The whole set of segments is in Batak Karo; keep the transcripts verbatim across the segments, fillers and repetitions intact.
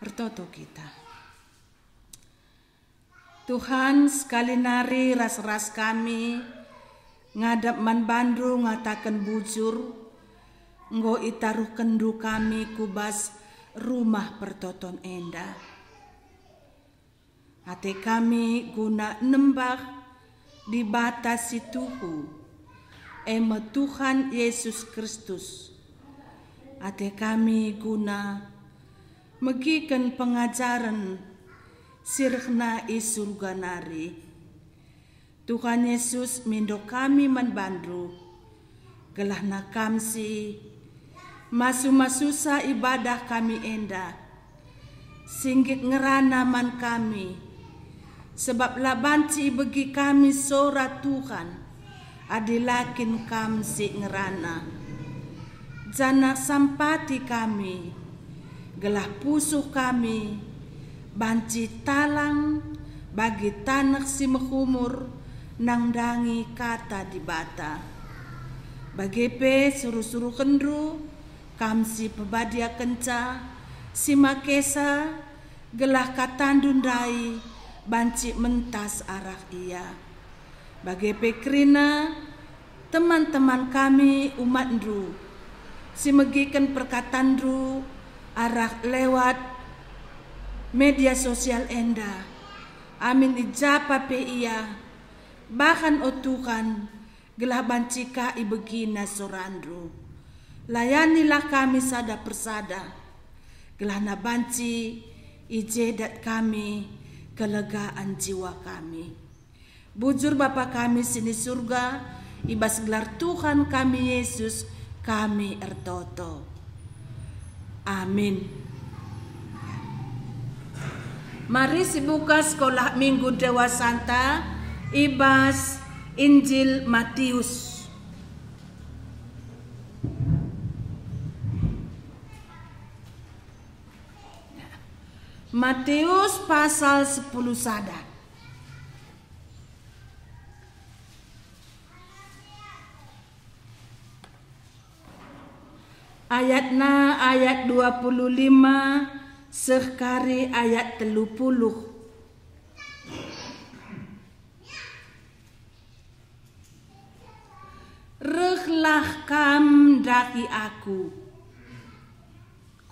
Ertoto kita. Tuhan, sekali nari ras-ras kami ngadap man bandu ngataken bujur, enggo itaruhkenndu kami ku bas rumah pertoton enda. Ate kami guna nembah Dibata si tuhu, e me Tuhan Yesus Kristus. Ate kami guna megiken pengajaren si rehna i Surga nari. Tuhan Yesus, mindo kami man bandu, gelahna Kam si masu-masusa ibadah kami enda, si nggit ngerana man kami, sebab la banci ibegi kami sora Tuhan, adi la kin Kam si ngerana. Janah sampati kami, gelah pusuh kami banci talang bagi taneh si mehumur nandangi Kata Dibata. Bage pe suruh-suruhkenndu, Kam si pebadiakenca, si makesa, gelah katandu ndai banci mentas arah ia. Bage pe kerina teman-teman kami umatndu si megiken perkatanndu arah lewat media sosial enda. Amin i ja pe ia, bahan, o Tuhan, gelah banci ka ibegina sorandu. Layanilah kami sada persada, gelahna banci i je dat kami kelegaan jiwa kami. Bujur Bapa kami si ni Surga, i bas gelar Tuhan kami Yesus kami ertoto. Amin. Mari sibuka Sekolah Minggu dewasanta i bas Injil Matius. Matius pasal sepuluh sada. Ayatna ayat dua puluh lima seh kari ayat telu puluh. Rehlah kam ndahi Aku.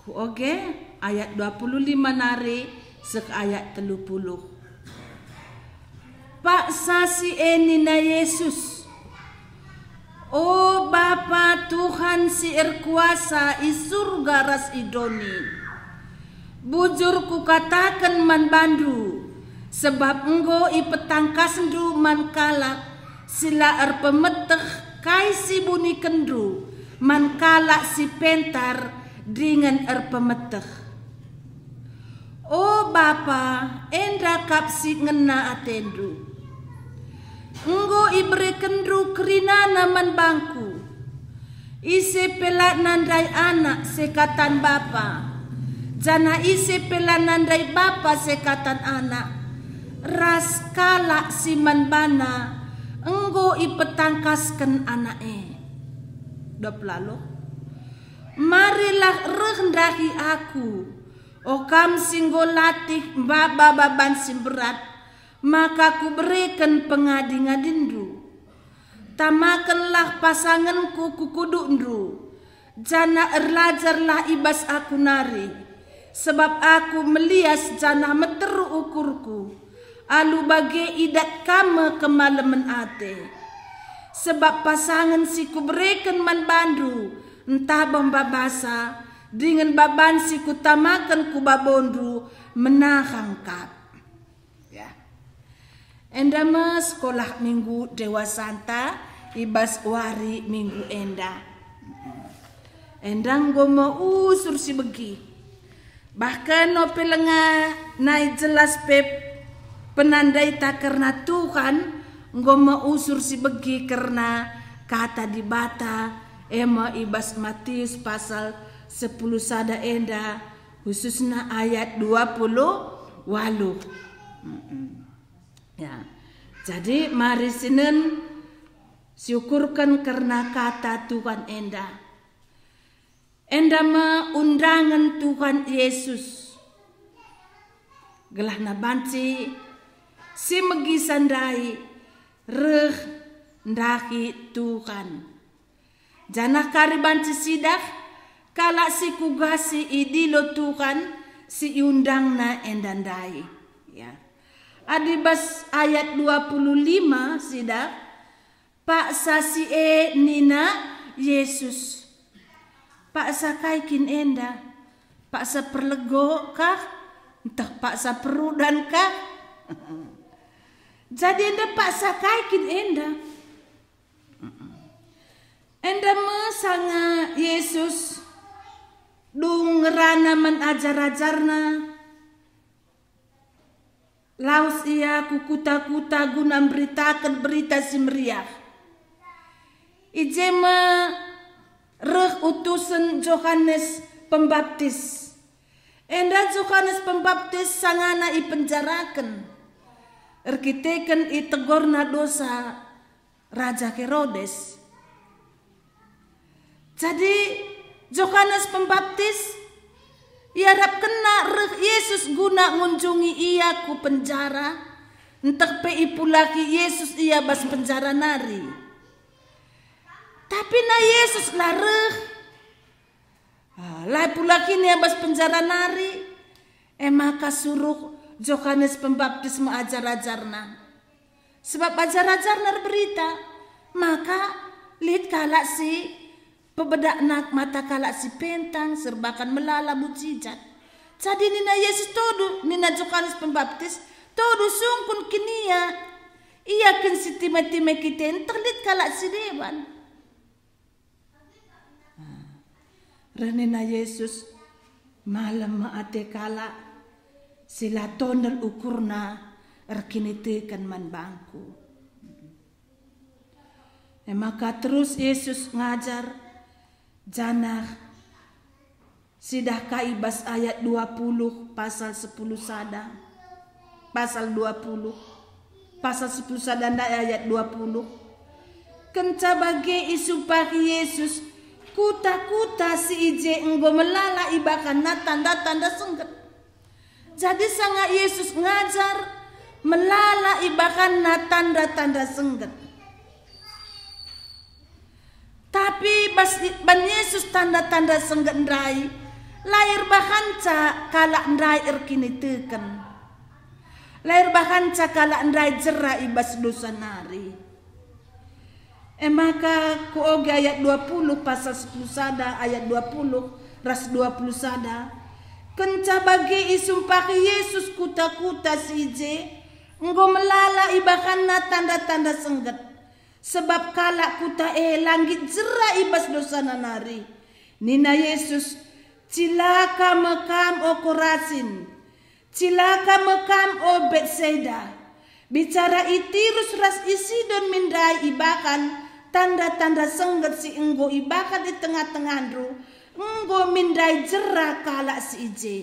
Kuoge ayat dua puluh lima nari seh ayat telu puluh. Paksa si e nina Yesus, "O Bapa, Tuhan si erkuasa i Surga ras i doni, bujur kukataken man bandu, sebab enggo ipetangkasndu man kalak si la erpemeteh kai si bunikenndu man kalak si pentar dingen erpemeteh. O Bapa, enda kap si ngena atendu. Enggo iberekenndu kerinana man bangKu. Ise pe la nandai Anak sekatan Bapa, janah ise pe la nandai Bapa sekatan Anak, ras kalak si man bana enggo ipetangkasken Anak e." Dua puluh. Marilah reh ndahi Aku, o kam si enggo latih maba baban si mberat, maka Kubereken pengadi-ngadinndu. Tamakenlah pasangenKu ku kudukndu, janah erlajarlah i bas Aku nari, sebab Aku melias janah meteruk ukurKu, alu bage idat kam me kemalemen ate. Sebab pasangen si Kubereken man bandu ntaba mbabasa, dingen baban si Kutamaken ku babondu menahang kap. Ya. Enda me sekolah minggu dewasanta i bas wari minggu enda. Enda enggo me usur si begi. Bahkan ope lenga nai jelas pe penandaita kerna Tuhan, enggo me usur si begi kerna Kata Dibata, e me i bas Matius pasal sepuluh sada enda, khususna ayat dua puluh waluh. Mm-mm. Ya. Jadi, mari sinen siukurken kerna kata Tuhan enda. Enda me undangen Tuhan Yesus. Gelahna banci si megisa ndai reh ndahi Tuhan. Janah kari banci sidah kalak si kuga si idilo Tuhan si iundangna enda ndai. Ya. Adi bas ayat dua puluh lima sidah, paksa si e nina Jesus, "Paksa kai kin enda? Paksa perlego kah? Ntah paksa perudan kah?" Jadi enda paksa kai kin enda? Enda me sanga Jesus dung ngerana man ajar-ajarna, lawes ia ku kuta-kuta guna mberitaken Berita Si Meriah. I je me reh utusen Johanes Pembaptis. Enda Johanes Pembaptis sangana ipenjaraken erkiteken itegorna dosa Raja Herodes. Jadi, Johanes Pembaptis iarapkenna reh Jesus guna ngunjungi ia ku penjara, ntah pe ipulahi Jesus ia bas penjara nari. Tapi na Jesus la reh. Ah, la ipulahi ia bas penjara nari, e maka suruh Johanes Pembaptis me ajar-ajarna. Sebab ajar-ajarna erberita, maka lit kalak si pebedakna mata kalak si pentang, si erbahan melala mujizat. Jadi nina Jesus, "Todu," nina Johanes Pembaptis, "todu sungkun kin ia. Ia kin si time-time kita, ntah lit kalak si deban?" Reh nina Jesus, "Malem me ate kalak si la tondel ukurna erkiniteken man bangKu." E maka terus Jesus ngajar, janah sidah ka i bas ayat dua puluh pasal sepuluh sada. Pasal dua puluh, pasal sepuluh sada ndai ayat dua puluh. Kenca bage isumpahi Jesus, kuta-kuta si i je enggo melala ibahanna tanda-tanda sengget. Jadi sanga Jesus ngajar, melala ibahanna tanda-tanda sengget. Tapi bas, ban Jesus tanda-tanda sengget ndai, la erbahanca kalak ndai erkiniteken. La erbahanca kalak ndai jera i bas dosa nari. E maka kuoge ayat dua puluh pasal sepuluh sada ayat dua puluh ras dua puluh sada. Kenca bage isumpahi Jesus kuta-kuta si i je, enggo melala ibahanna tanda-tanda sengget. Sebab kalak kuta e la nggit jera i bas dosana nari. Nina Jesus, "Cilaka me kam, o Korasin! Cilaka me kam, o Betsaida! Bicara i Tirus ras i Sidon min ndai ibahan tanda-tanda sengget si enggo ibahan i tengah-tengahndu, enggo min ndai jera kalak si i je."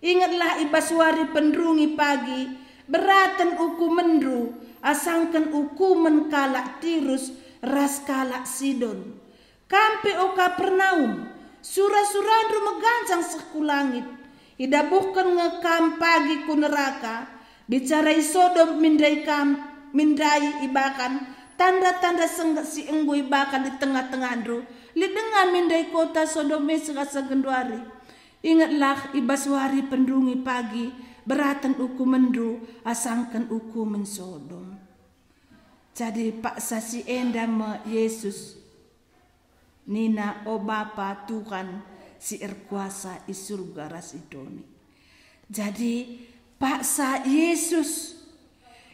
Ingetlah, i bas wari pendungi pagi, beraten ukumenndu asangken ukumen kalak Tirus ras kalak Sidon. Kam pe, o Kapernaum, sura-surandu meganjang seh ku langit. Idabuhken nge kam pagi ku neraka. Bicara i Sodom min ndai kam, min ndai ibahan tanda-tanda sengget si enggo ibahan i tengah-tengahndu. Lit denga min ndai kota Sodom e seh asa genduari. Ingetlah, i bas wari pendungi pagi, beraten ukumenndu asangken ukumen Sodom. Jadi paksa si enda me Jesus nina, "O Bapa, Tuhan si erkuasa i Surga ras i doni." Jadi paksa Jesus,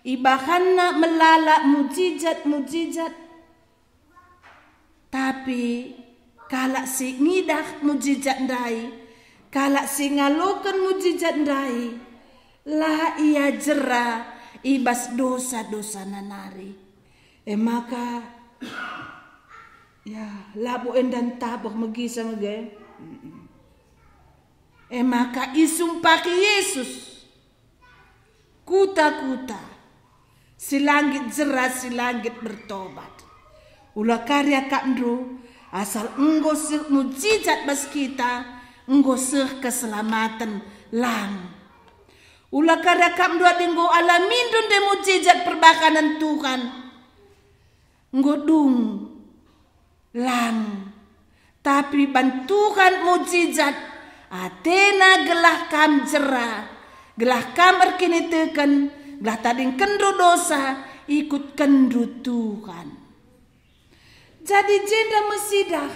ibahanna melala mujizat-mujizat. Tapi kalak si ngidah mujizat ndai, kalak si ngaloken mujizat ndai, la ia jera i bas dosa-dosana nari. E maka, ya, labo enda ntabeh megisa mege. Mm-mm. E maka isumpahi Jesus kuta-kuta si la nggit jera, si la nggit bertobat. Ula kari akapndu, asal enggo seh mujizat bas kita, enggo seh keselamaten lang. Ula ka reh akapndu adi enggo alamindu ndai mujizat perbahanen Tuhan. Enggo dung, lang. Tapi ban Tuhan mujizat, atena gelah kam jera, gelah kam erkiniteken, gelah tadingkenndu dosa, ikutkenndu Tuhan. Jadi jenda me sidah,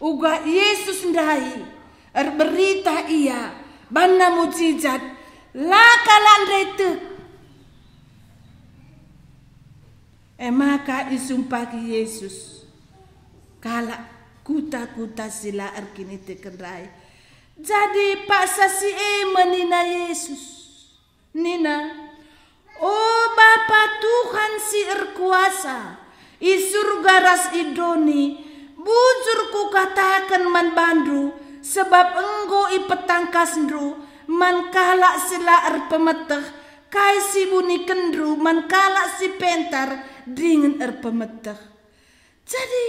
uga Yesus ndai, erberita Ia, banna mujizat, la kalak ndai tek. E maka isumpah Yesus kalak kuta-kuta si la erkiniteken ndai. Jadi paksa si e me nina Yesus, nina, "O Bapa Tuhan si erkuasa, i Surga ras i doni, bujur kukataken man bandu, sebab enggo ipetangkasndu man kalak si la erpemeteh, kai si ibunikenndu man kalak si pentar dingen erpemeteh." Jadi,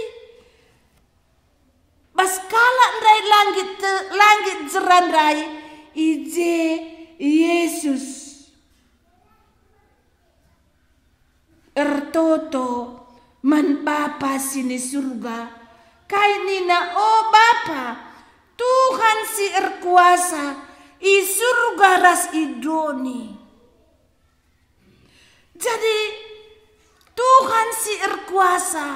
bas kalak ndai langgit te-, langgit jera ndai, i je Yesus ertoto man Bapa si ni Surga, kai nina, "O Bapa, Tuhan si erkuasa, i Surga ras i doni." Jadi, Tuhan si erkuasa,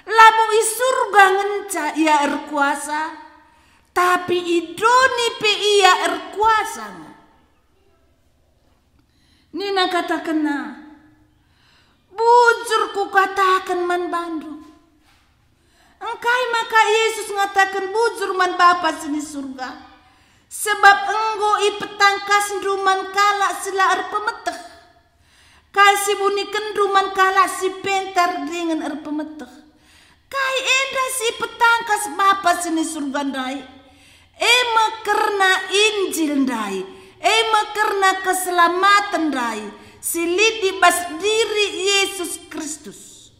labo i Surga ngenca Ia erkuasa, tapi i doni pe Ia erkuasa nge. Nina katakenna, "Bujur kukataken man bandu." Engkai maka Yesus ngataken bujur man Bapa si ni Surga? Sebab enggo ipetangkasndu man kalak si la erpemeteh, kai si ibunikenndu man kalak si pentar dingen erpemeteh. Kai enda si ipetangkas Bapa si ni Surga ndai? E me kerna Injil ndai, e me kerna keselamaten ndai si lit i bas diri Yesus Kristus.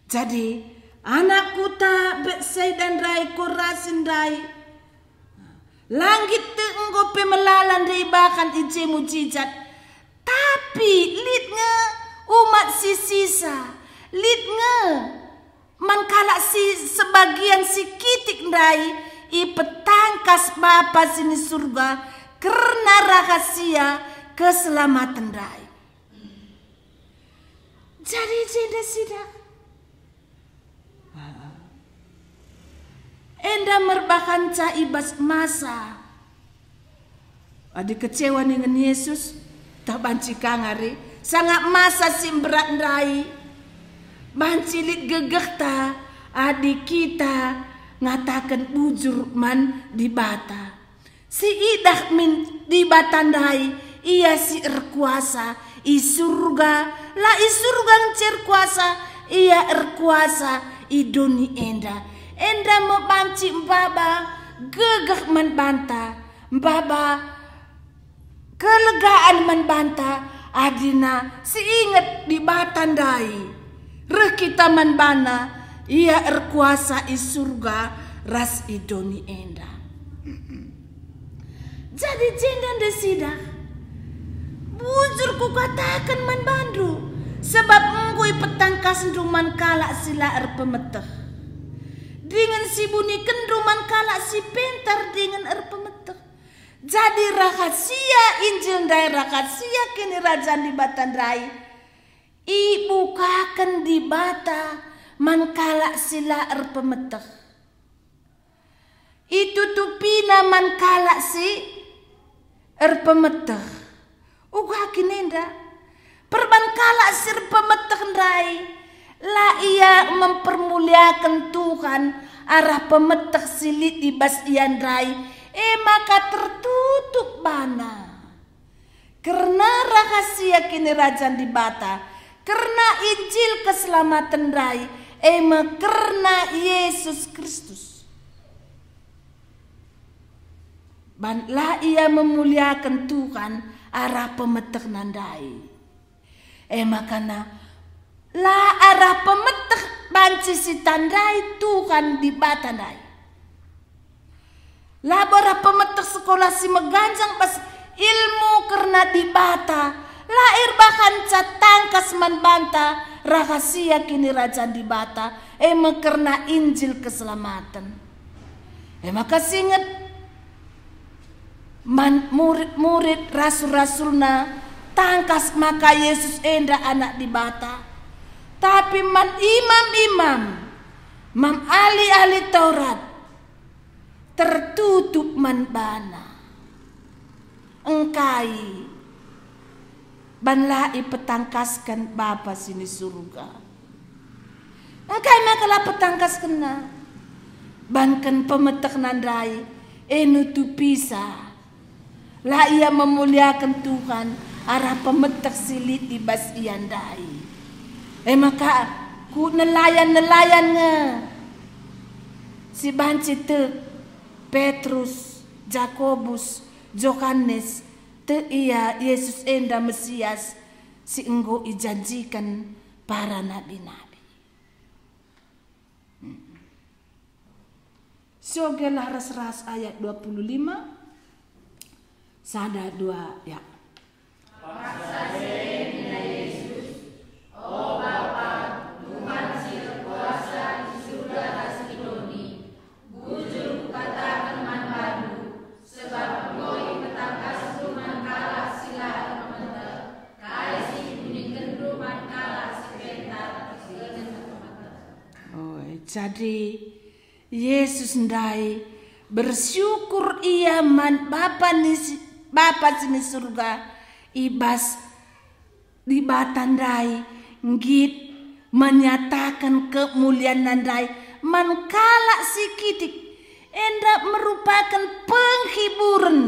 Jadi, anak kuta Betsaida ndai, Korasin ndai, langgit tek enggo pe melala ndai ibahan i je mujizat, tapi lit nge umat si sisa, lit nge man kalak si sebagian si kitik ndai ipetangkas Bapa si ni Surga kerna rahasia keselamaten ndai. Jadi jenda sidah. Enda merbahanca i bas masa. Adi kecewa ningen Yesus, tah banci ka ngari, sanga masa si mberat ndai. Banci lit gegehta adi kita ngataken bujur man Dibata. Si idah min Dibata ndai, Ia si erkuasa i Surga, la i Surga ngenca erkuasa, Ia erkuasa i doni enda. Enda me banci maba gegeh man banta, maba kelegaan man banta, adina si inget Dibata ndai. Reh kita man baNa, Ia erkuasa i Surga ras i doni enda. Jadi jenda ndai sidah, bujur kukataken man bandu, sebab enggo ipetangkasndu man kalak si la erpemeteh, dingen si ibunikenndu man kalak si pentar dingen erpemeteh. Jadi rahasia Injil ndai, rahasia Kinirajan Dibata ndai, ibukaken Dibata man kalak si la erpemeteh. ItutupiNa man kalak si erpemeteh. Uga kin enda? Perban kalak si erpemeteh ndai, la ia mempermuliaken Tuhan arah pemeteh si lit i bas ia ndai, e maka tertutup bana. Kerna rahasia Kinirajan Dibata, kerna Injil keselamaten ndai, e me kerna Yesus Kristus. Ban la ia memuliaken Tuhan arah pemetehna ndai. E makana la arah pemeteh banci sitandai Tuhan Dibata ndai. Labo arah pemeteh sekolah si meganjang bas ilmu kerna di Dibata, la erbahanca tangkas man banta rahasia Kinirajan Dibata, e me kerna Injil keselamaten. E maka singet man murid-murid rasul-rasulna tangkas maka Yesus enda Anak Dibata. Tapi man imam-imam, man ahli-ahli Taurat, tertutup man bana. Engkai ban la ipetangkasken Bapa si ni Surga? Engkai maka la petangkaskenNa? Banken pemetehNa ndai, e nutupisa. La ia memuliaken Tuhan arah pemeteh si lit i bas ia ndai. E maka ku nelayan-nelayan nge si banci tek, Petrus, Jakobus, Johanes, tek ia Yesus enda Mesias si enggo ijanjiken para nabi-nabi. Sogelah ras-ras ayat dua puluh lima. Sada, dua, ya. Paksa e nina Yesus, "O Bapa, Tuhan si erkuasa i Surga ras i doni, bujur Kukataken man bandu, sebab enggo ipetangkasNdu man kalak si la erpemeteh, kai si ibunikenndu man kalak si pentar dingen erpemeteh." Oi, jadi Yesus ndai bersyukur ia man Bapa ni si, Bapa si ni Surga, i bas Dibata ndai nggit menyataken kemulianNa ndai man kalak si kitik, enda merupaken penghiburen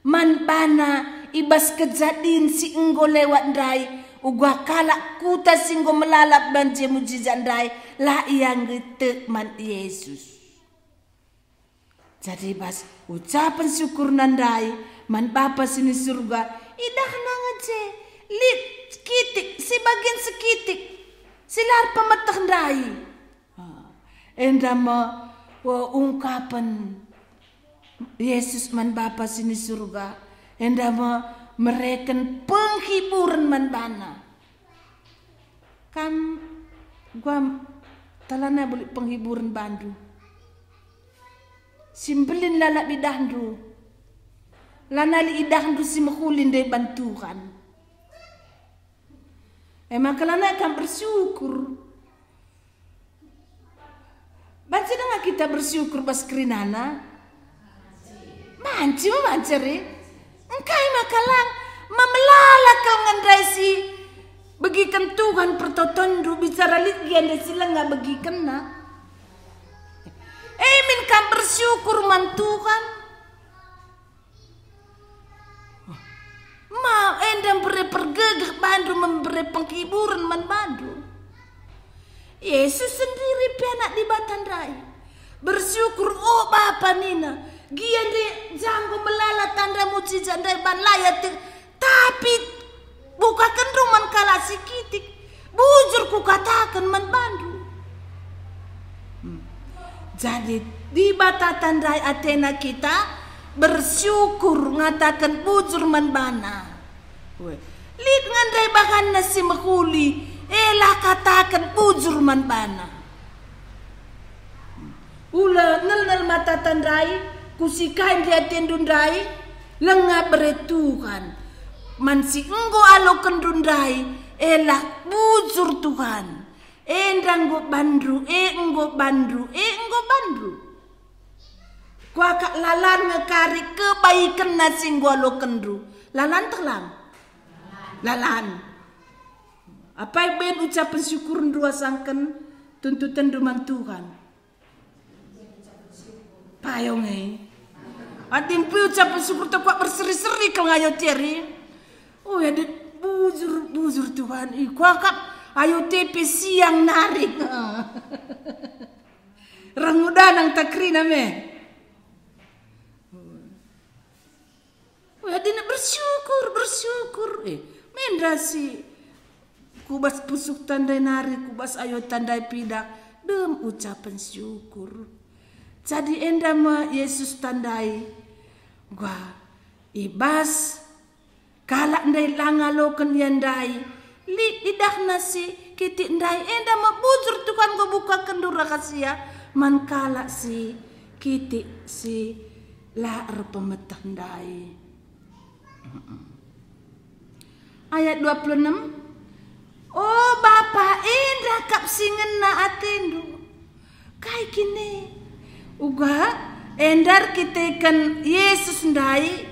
man bana i bas kejadin si enggo lewat ndai, uga kalak kuta si enggo melalap man je mujizat ndai, la ia nggit tek man Yesus. Jadi bas ucapen syukurna ndai man Bapa si ni Surga, idahna nge je lit kitik, si bagin sekitik, si la erpemeteh ndai. Ha, enda me, e, ungkapen Yesus man Bapa si ni Surga, enda me mereken penghiburen man bana. Kam guam, talanai belit penghiburen bandu. Si mbelin lalap idahndu. Lanai lit idahndu si mehuli ndai ban Tuhan. E maka lanai kam bersyukur. Banci denga kita bersyukur bas kerinana? Banci me banci, eri. Engkai maka lang memelala kal ngendai si begiken Tuhan pertotonndu, bicara lit gia ndai si langa begikenna? E min kam bersyukur man Tuhan? Ma enda mbere pergegeh bandu, membere penghiburen man bandu. Yesus sendiri pe Anak Dibata ndai. Bersyukur, o Bapa, nina, gia ndai ja enggo melala tanda mujizat ndai ban la ia tek, tapi bukakenndu man kalak si kitik. Bujur kukataken man bandu. Hmm. Jadi, Dibatata ndai atena kita bersyukur ngataken bujur man baNa. Weh. Lit nge ndai bahanna si mehuli, e lah kataken bujur man baNa. Ula nelnel matata ndai, ku si kai ndai atendu ndai, langa bere Tuhan. Man si enggo alokenndu ndai, e lah bujur Tuhan. Enda enggo bandu, e enggo bandu, e enggo bandu. Kuakap lalan nge kari kebaikenna si enggo alokenndu. Lalan teh lang? Lalan. Apai ben ucapen syukurndu asangken tuntutenndu man Tuhan? Payung e. Adi mpe ucapen syukur teh kuak berseri-seri kal ngayo tiari. Oh ya, dit bujur, bujur Tuhan. Ih, kuakap ayo tepe siang nari. Rang udanang takrina me. Weh, adina bersyukur, bersyukur. Eh, mendra si ku bas pusuh tandai nari, ku bas ayo tandai pidah, dem ucapen syukur. Jadi enda me Yesus tandai, wah, i bas kalak ndai la ngaloken ia ndai. Lit idahna si kitik ndai, enda me bujur Tuhan enggo bukakenndu rahasia man kalak si kitik si la erpemeteh ndai. Ayat dua puluh enam, "O Bapa, enda kap si ngena atendu." Kai kin e? Uga enda erkiteken Yesus ndai,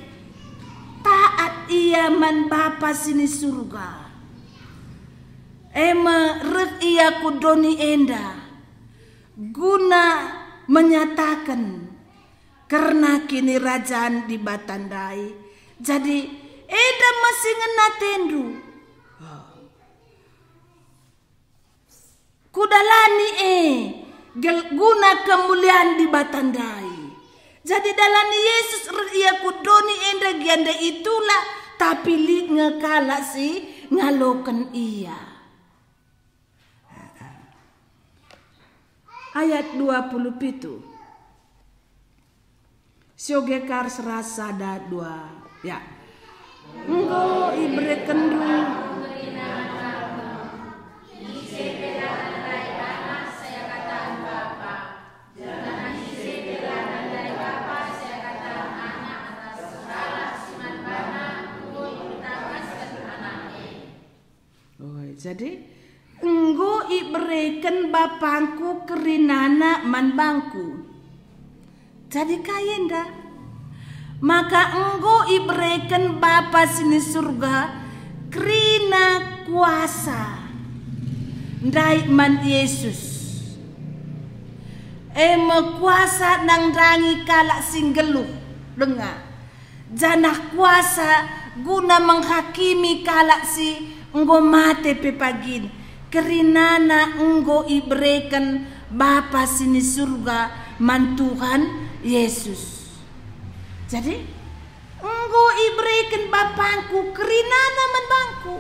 taat ia man Bapa si ni Surga. E me reh ia ku doni enda guna menyataken kerna kinirajan Dibata ndai. Jadi, enda me si ngena atendu. Kudalani e gel-, guna kemulian Dibata ndai. Jadi dalani Yesus reh ia ku doni enda gia ndai itulak, tapi lit nge kalak si ngaloken ia. Ayat dua puluh pitu. Sioge ka ras sada dua, ya. Enggo iberekenndu. Oi, jadi, "Enggo ibereken BapangKu kerinana man bangKu." Jadi kai enda? Maka enggo ibereken Bapa si ni Surga kerina kuasa ndai man Yesus. E me kuasa nandangi kalak si nggeluh denga. Janah kuasa guna menghakimi kalak si enggo mate pe pagin, kerinana enggo ibereken Bapa si ni Surga man Tuhan Yesus. Jadi, enggo ibereken BapangKu kerinana man bangKu.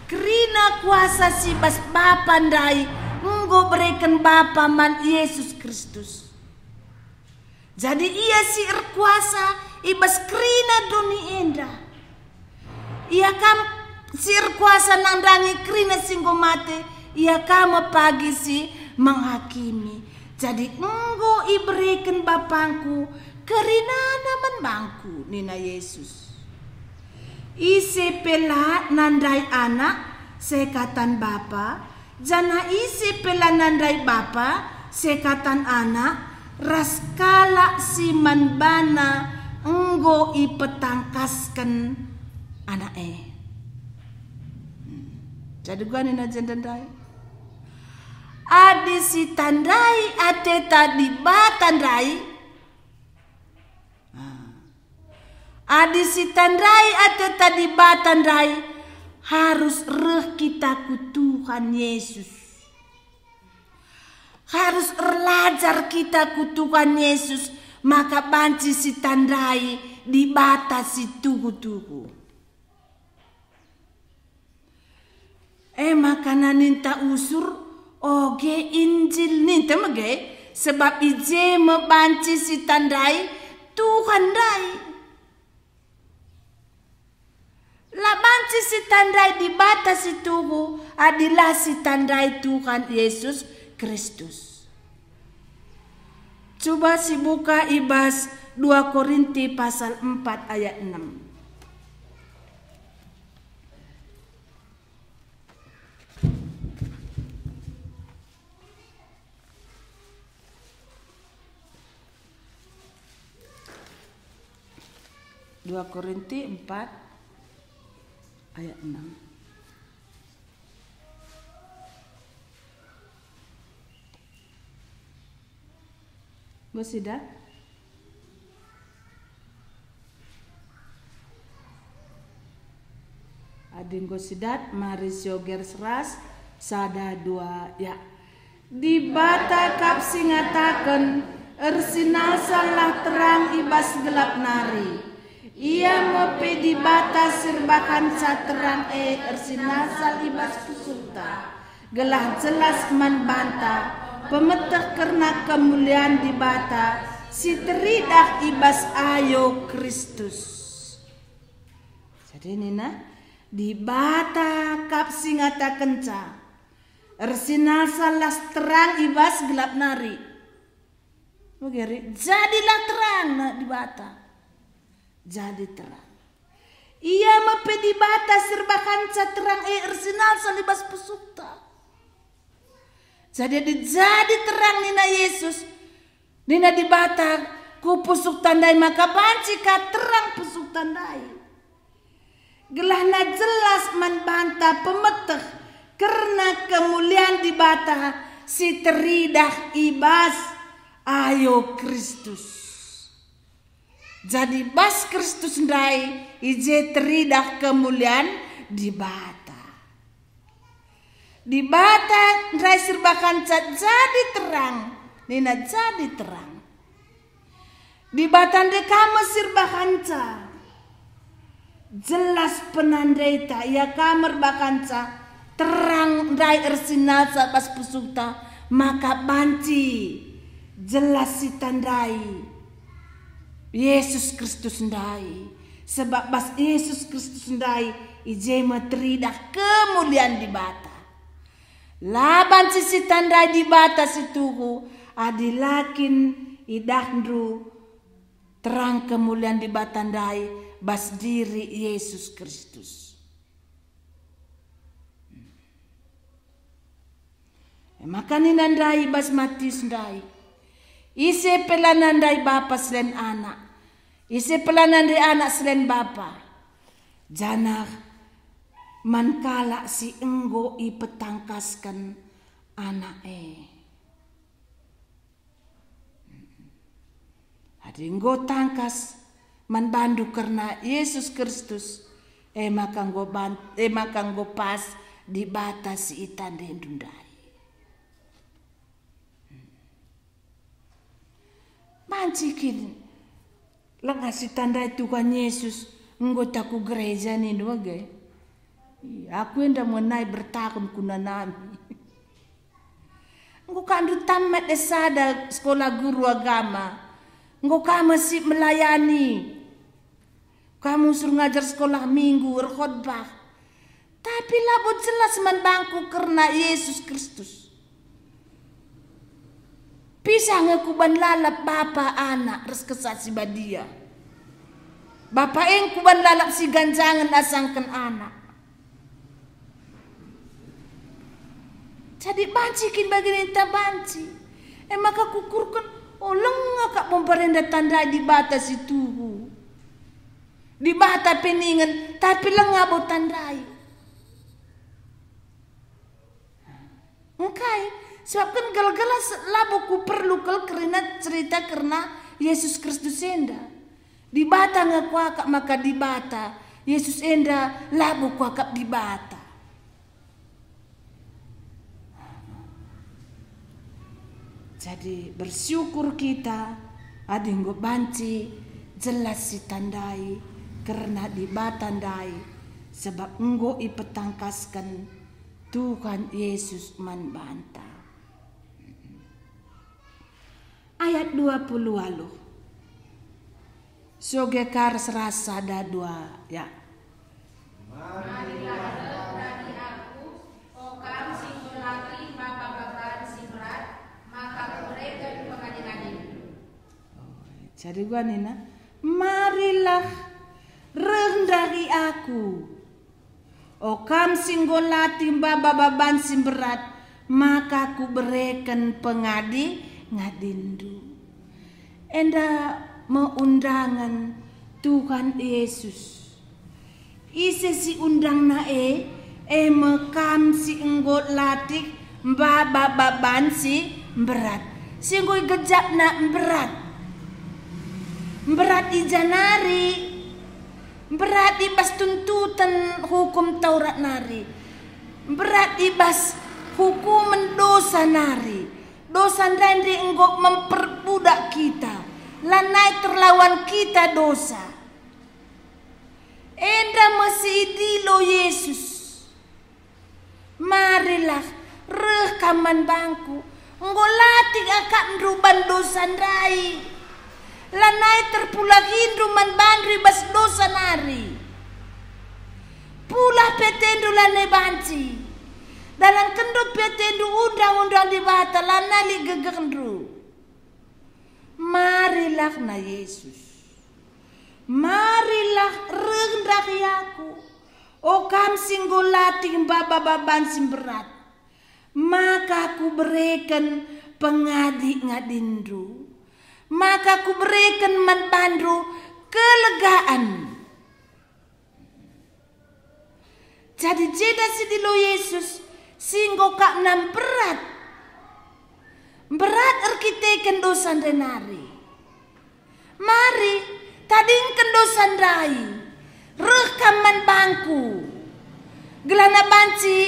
Kerina kuasa si bas Bapa ndai enggo bereken Bapa man Yesus Kristus. Jadi ia si erkuasa i bas kerina doni enda. Ia ka si erkuasa nandangi kerina si enggo mate, ia ka me pagi si menghakimi. Jadi enggo ibereken BapangKu kerinana man bangKu, nina Yesus. Ise pe la nandai Anak, sekatan Bapa, janah ise pe la nandai Bapa, sekatan Anak, ras kalak si man bana enggo ipetangkasken Anak e. Hmm. Jadi uga nina jenda ndai. Adi sitandai ateta Dibata ndai, ah. Adi sitandai ateta Dibata ndai, harus reh kita ku Tuhan Yesus. Harus erlajar kita ku Tuhan Yesus, maka banci sitandai Dibata si tuhu-tuhu. E maka ninta usur, oge Injil ninta mege, sebab i je me banci sitandai Tuhan ndai. La banci sitandai Dibata si tuhu adi la sitandai Tuhan Yesus Kristus. Cuba sibuka i bas dua Korinti pasal empat ayat enam. Dua Korinti empat ayat enam. Enggo sidat? Adi enggo sidat, mari sioge ras, sada, dua, ya. Dibata kap si ngataken, "Ersinasallah terang i bas gelap nari." Ia me pe Dibata si erbahanca terang e ersinasal i bas pusuhta, gelah jelas man banta pemeteh kerna kemulian Dibata si teridah i bas ayo Kristus. Jadi nina, Dibata kap si ngatakenca, ersinalsa las terang i bas gelap nari. Megeri, jadilah terang, nah, Dibata. Jadi terang. Ia me pe Dibata si erbahanca terang e ersinalsa i bas pusuhta. Jadi, jadi terang nina Yesus, nina Dibata ku pusuhta ndai maka banci ka terang pusuhta ndai. Gelahna jelas man banta pemeteh kerna kemulian Dibata si teridah i bas ayo Kristus. Jadi bas Kristus ndai i je teridah kemulian Dibata. Dibata ndai si erbahanca jadi terang, nina jadi terang. Dibata ndai ka me si erbahanca. Jelas penandaita, ia ka me erbahanca terang ndai ersinalsa bas pusuhta, maka banci jelas sitandai Yesus Kristus ndai. Sebab bas Yesus Kristus ndai i je me teridah kemulian Dibata. La banci sitandai Dibata si tuhu adi la kin idahndu terang kemulian Dibata ndai bas diri Yesus Kristus. E maka nina ndai bas Matius ndai, ise pe la nandai Bapa selain Anak, ise pe la nandai Anak selain Bapa, janah man kalak si enggo ipetangkasken Anak e. Adi enggo tangkas man bandu kerna Yesus Kristus, e maka enggo ban-, e maka enggo pas Dibata si itandaindu ndai. Banci kin langa sitandai Tuhan Yesus enggo ta ku gereja nindu age? Iya, aku enda menai bertahun ku nanami. Enggo ka ndu tamat S sada sekolah guru agama. Enggo ka me si melayani. Ka me usur ngajar sekolah minggu, erkhotbah. Tapi labo jelas man bangku kerna Yesus Kristus. Pisah nge kuban lalap Bapa, Anak, ras Kesah Si Badia. Bapa e kuban lalap si ganjangen asangken Anak. Jadi banci kin bagi ninta banci? E maka kukurken, o, lenga kap bombar enda tandai Dibata si tuhu. Dibata pe ningen, tapi lenga bo tandai. Engkai? Sebab kan gelah-gelah se-, labo kuperlu kal kerina cerita kerna Yesus Kristus enda. Dibata nge kuakap maka Dibata, Yesus enda labo kuakap Dibata. Jadi bersyukur kita adi enggo banci jelas sitandai kerna Dibata ndai, sebab enggo ipetangkasken Tuhan Yesus man banta. Ayat dua puluh waluh. Soge ka ras-ras sada dua, ya. Marilah reh ras aku, o kam si enggo latih maba baban si berat, maka kubereken pengadi-ngadindu. Oh, jadi gua nina, marilah reh ndai aku. O kam si enggo latih maba baban si mberat, maka kubereken pengadi-ngadindu. Enda me undangen Tuhan Yesus. Ise si undangna e? E me kam si enggo latih maba baban si mberat, si enggo igejapna mberat. Mberat i ja nari? Mberat i bas tuntuten Hukum Taurat nari, mberat i bas hukumen dosa nari. Dosa ndai enggo memperbudak kita, lanai terlawan kita dosa. Enda me si idilo Yesus. Marilah, reh kam man bangku, enggo latih akapndu ban dosa ndai. Lanai terpulahindu man bandu i bas dosa nari. Lanai banci. Dalankendu pe atendu undang-undang Dibata, lanai lit gegehndu. Marilah na Yesus. Marilah reh ndahi Aku, o kam si enggo latih maba baban si mberat, maka Kubereken pengadi-ngadinndu, maka Kubereken man bandu kelegaan. Jadi jenda si idilo Yesus, si enggo akapna mberat. Mberat erkiteken dosa ndai nari. Mari, tadingken dosa ndai, reh kam man bangKu. Gelahna banci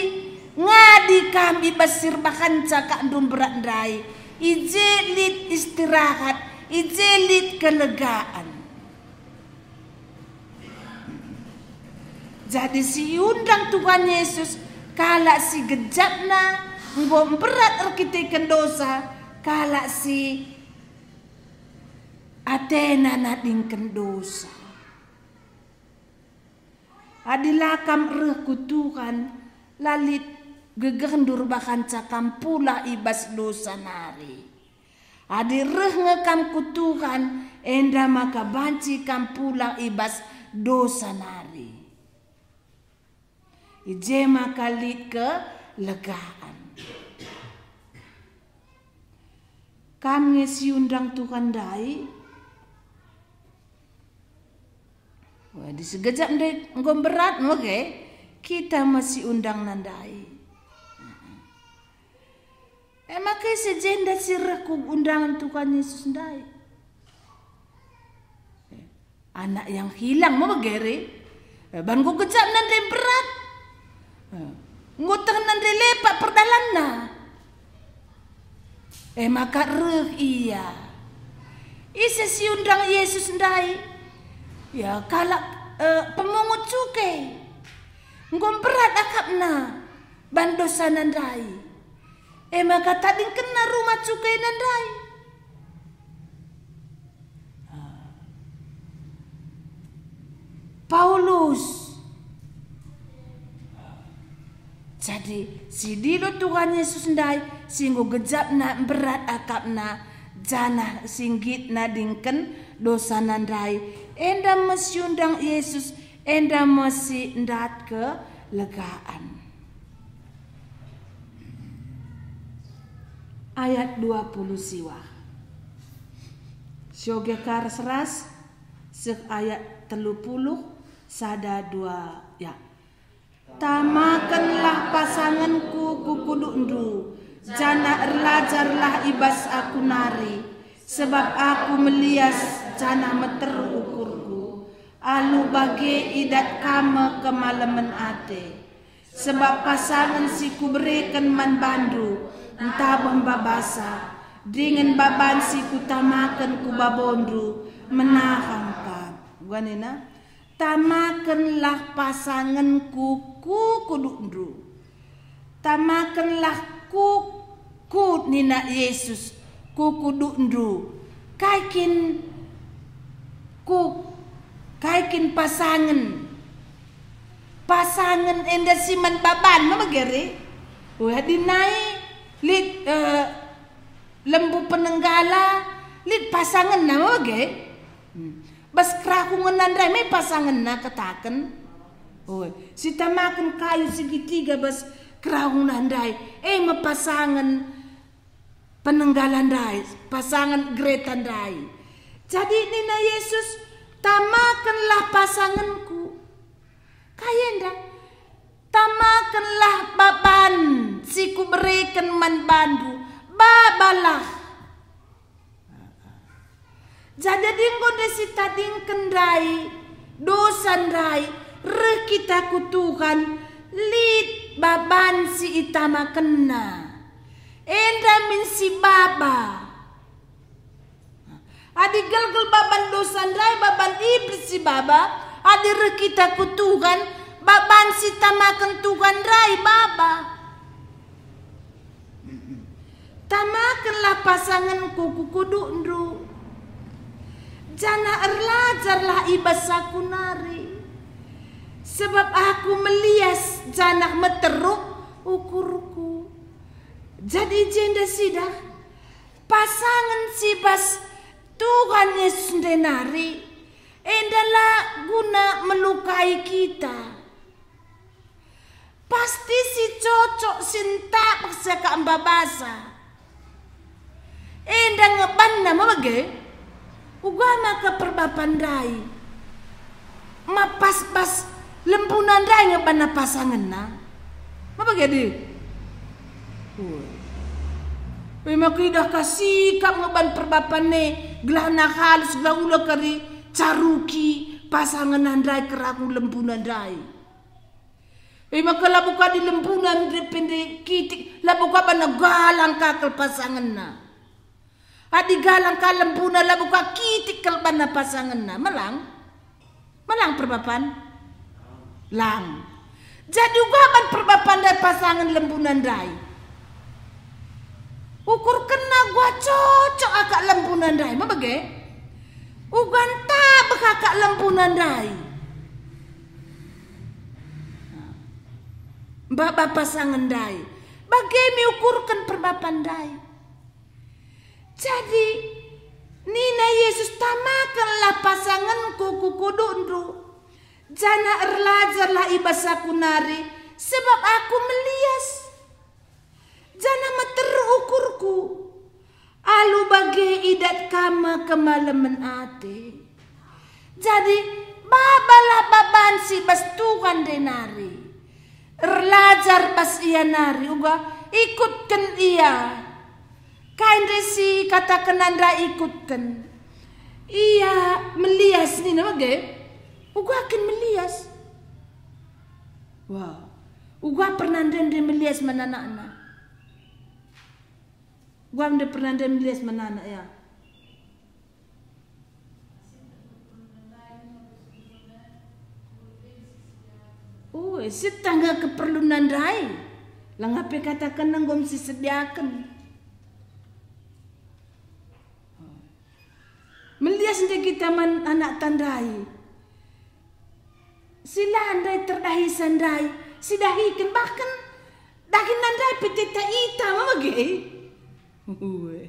ngadi kam i bas si erbahanca akapndu mberat ndai, i je lit istirahat, i je lit kelegaan. Jadi si iundang Tuhan Yesus, kalak si gejapna enggo mberat erkiteken dosa, kalak si atena nadingken dosa. Adi la kam reh ku Tuhan, la lit gegehndu erbahanca kam pulah i bas dosa nari. Adi reh nge kam ku Tuhan, enda maka banci kam pulah i bas dosa nari. I je maka lit kelegaan. Kam nge si iundang Tuhan ndai? Wah, adi si gejap ndai enggo mberat, oke. Kita me si iundangna ndai. E maka ise jenda si reh ku undangen Tuhan Yesus ndai? Anak yang hilang me bage e. E, ban enggo gejapna ndai mberat. E, enggo tehna ndai lepak perdalanna. E maka reh ia. Ise si iundang Yesus ndai? Ya, kalak, e, pemungut cuke. Enggo mberat akapna ban dosana ndai. E maka tadingkenna rumah cukena ndai. Paulus. Jadi, si idilo Tuhan Yesus ndai, si enggo gejapna mberat akapna, janah si nggit nadingken dosana ndai, enda me si iundang Yesus, enda me si ndat kelegaan. Ayat dua puluh siwah. Sioge ka ras-ras, seh ayat telu puluh, sada, dua, ya. Tamakenlah pasangenku ku kudukndu, janah erlajarlah i bas aku nari, sebab aku melias janah meteruk ukurku. Alu bage idat kam me kemalemen ate. Sebab pasangen si kubereken man bandu ntabeh mbabasa, dingen baban si kutamaken ku babondu menahang kam. Uga nina, "Tamakenlah pasangenku ku kudukndu." Tamakenlah ku, ku nina Yesus, ku kudukndu. Kai kin ku, kai kin pasangen? Pasangen enda si man baban me bage e. Wah, adi nai lit, eh, lembu penenggala, lit pasangenna me bage. Hmm. Bas kerahungenna ndai me pasangenna kataken. Oi, sitamaken kayu segitiga bas kerahungenna ndai, e me pasangen penenggala ndai, pasangen gereta ndai. Jadi nina Yesus, "Tamakenlah pasangenku." Kai enda? "Tamakenlah baban si kubereken man bandu, babalah." Jadi adi enggo ndai sitadingken ndai, dosa ndai, reh kita ku Tuhan, lit baban si itamakenNa. Enda min si baba. Adi gelgel baban dosa ndai, baban Iblis si baba, adi reh kita ku Tuhan, baban si tamaken Tuhan ndai baba. Tamakenlah pasangenku ku kudukndu, janah erlajarlah i bas aku nari. Sebab aku melias janah meteruk ukurku. Jadi i jenda sidah, pasangen si bas Tuhan Yesus ndenari, enda la guna melukai kita. Pasti si cocok, si ntabeh seakap mbabasa. Enda nge banna me bage? Uga maka perbapan ndai. Ma pas bas lembuna ndai nge banna pasangenna. Me bage, di? Ue. E maka idah ka sikap nge ban perbapan e, gelahna halus, gelah ula kari caruki pasangenna ndai kerangku lembuna ndai. E maka labo ka di lembuna ndai pe ndai kitik, labo ka banna galang ka kal pasangenna. Adi galang ka lembuna, labo ka kitik kal banna pasangenna. Melang? Melang perbapan? Lang. Jadi uga ban perbapan ndai pasangen lembuna ndai. Ukurkenna uga cocok akap lembuna ndai, me bage? Uga ntabeh akap lembuna ndai. Mbaba pasangen ndai, bage me ukurken perbapan ndai. Jadi, nina Yesus, "Tamakenlah pasangenku ku kudukndu, janah erlajarlah i bas aku nari, sebab aku melias, janah meteruk ukurku. Alu bage idat kam me kemalemen ate." Jadi, babalah baban si bas Tuhan ndenari. Erlajar bas ia nari, uga ikutken ia. Kai ndai si katakenna ndai ikutken? Ia melias nina bage, uga kin melias. Wah, uga pernah ndai melias man anakna. Uga ndai pernah ndai melias man anak, ya. Oh, sittah nge keperlunna ndai. Langa pe katakenna enggo sisediaken. Melias ndai kita man anakta ndai. Si la ndai terdahisa ndai, sidahiken bahken dahinna ndai pe teta ita me bage. Ue.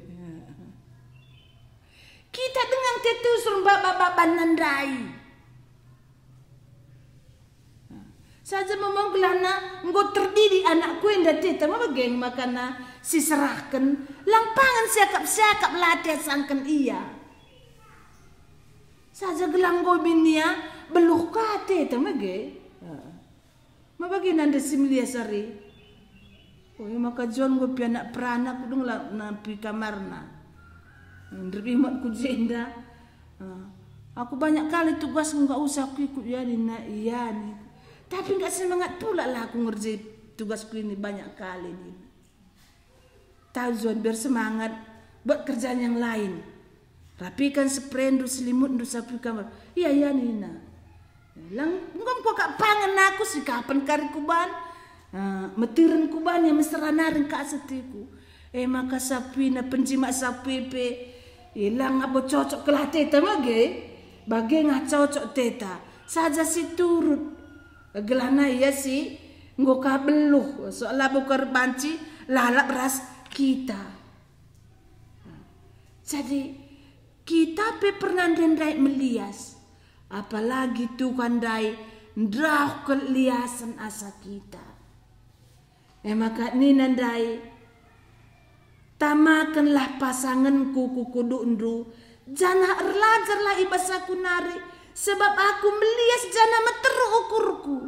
Kita denga nte tusur mbaba-babanna ndai. Saja memang gelahna enggo terdidik anakku enda teta me bage makana siserahken, lang pangan siakap-siakap la ate asangken ia. Saja gelah enggo min ia beluh ka teta me bage. Me bage nande si melias ari. Oh, e maka John enggo pe anak peranak kudenglah napi kamarna. Nderbi mat ku jenda. Ah, aku banyak kali tugasku, nggak usah kuikut, ya nina ia ni. Tapi nggak semangat pula lah aku ngerjai tugasku ini banyak kali ni. Tahu John, biar semangat, buat kerjaan yang lain. Rapikan sprendu, selimutndu, sapu kamar. Iya, iya nina. Lang, enggo kuakap pangan aku, sikapen kari kuban. Ah, metiren kuban, ya mesera nari engka ateku. E maka sapuina penjimak sapui pe, e lang abo cocok kelah teta bage. Bage ngah cocok teta, saja si turut. Gelahna ia si enggo ka beluh, so labo ka erbanci lalap ras kita. Jadi, kita pe pernah ndai melias, apalagi Tuhan ndai ndauhken liasen asa kita. E maka nina ndai, "Tamakenlah pasangenku ku kudukndu, janah erlajarlah i bas aku nari, sebab aku melias janah meteruk ukurku."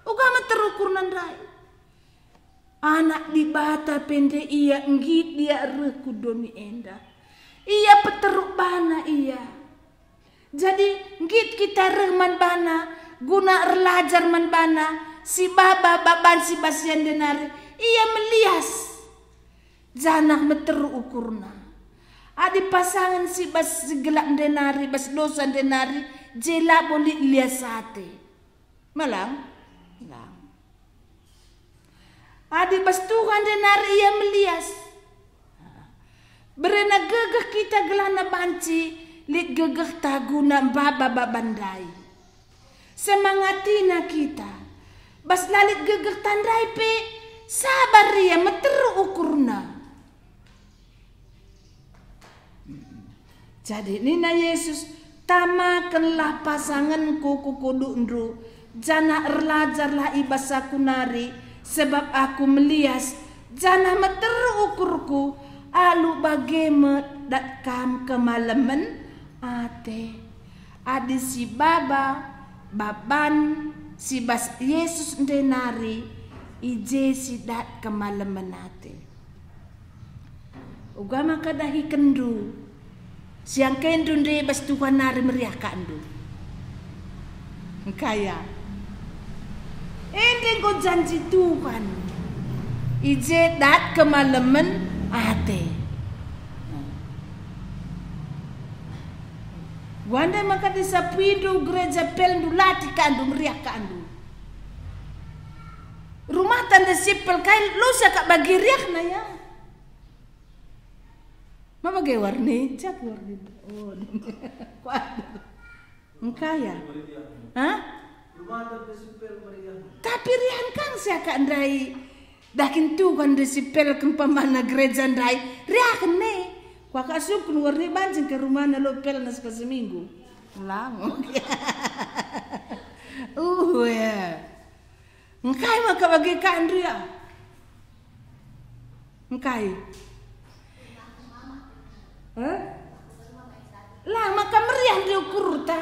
Uga meteruk ukurna ndai. Anak Dibata pe ndai ia nggit ia reh ku doni enda. Ia peteruk bana ia. Jadi, nggit kita reh man bana, guna erlajar man bana, si baba baban si bas ia ndenari, ia melias, janah meteruk ukurna. Adi pasangen si bas si gelap ndenari, bas dosa ndenari, je labo lit lias ate. Melang? Lang. Adi bas Tuhan ndenari ia melias. Berena gegeh kita gelahna banci lit gegehta guna mbaba baban ndai. Semangatina kita. Bas la lit gegeh tandai pe, sabar ia meteruk ukurna. Jadi nina Yesus, "Tamakenlah pasangenKu ku kudukndu, janah erlajarlah i bas Aku nari, sebab Aku melias, janah meteruk ukurKu, alu bage me dat kam kemalemen ate." Adi sibaba baban si bas Yesus ndai nari, i je si dat kemalemen ate. Uga maka dahikenndu, si angkaindu ndai bas Tuhan nari meriah kakndu. Engkai ya? Ende enggo janji Tuhan, i je dat kemalemen ate. Wandai maka disapuindu gereja pelndu, latih kandu, meriah kandu. Rumah tanda sipel kai, lusa kak bagi riahna ya. Ma bage warni, jak warni. Oh, kuat. Engkai ya? Hah? Tapi riahen kang siakak ndai. Dahin Tuhan ndai si pelken pemana gereja ndai. Riahen ne. Kuakap sungkun warni banci ke rumahna lo pelna sekel seminggu. Lamo. Uh, ya. Engkai maka bage kandu ya? Engkai? Eh? La maka meriah ndai ukurta.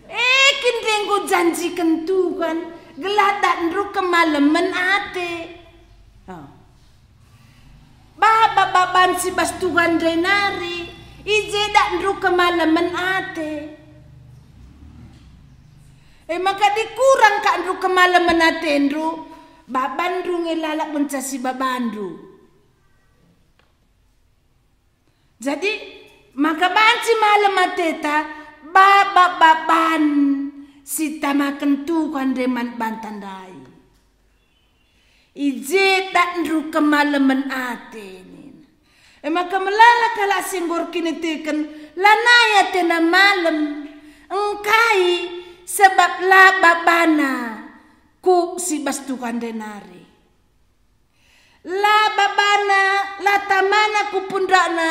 Eh, kin ndai enggo janjiken Tuhan, gelah datndu kemalemen ate. Oh. Baba-baban si bas Tuhan ndai nari, i je datndu kemalemen ate. E maka dikurang kakndu kemalemen atendu, babanndu nge lalap ngenca si babandu. Jadi, maka banci malem ateta, baba-baban si tamaken Tuhan ndai man banta ndai. I je datndu kemalemen ate, nina. E maka melala kalak si enggo erkiniteken, lanai atena malem, engkai, sebab la babana kuk si bas Tuhan ndai nari. La babana, la tamana ku pundakna,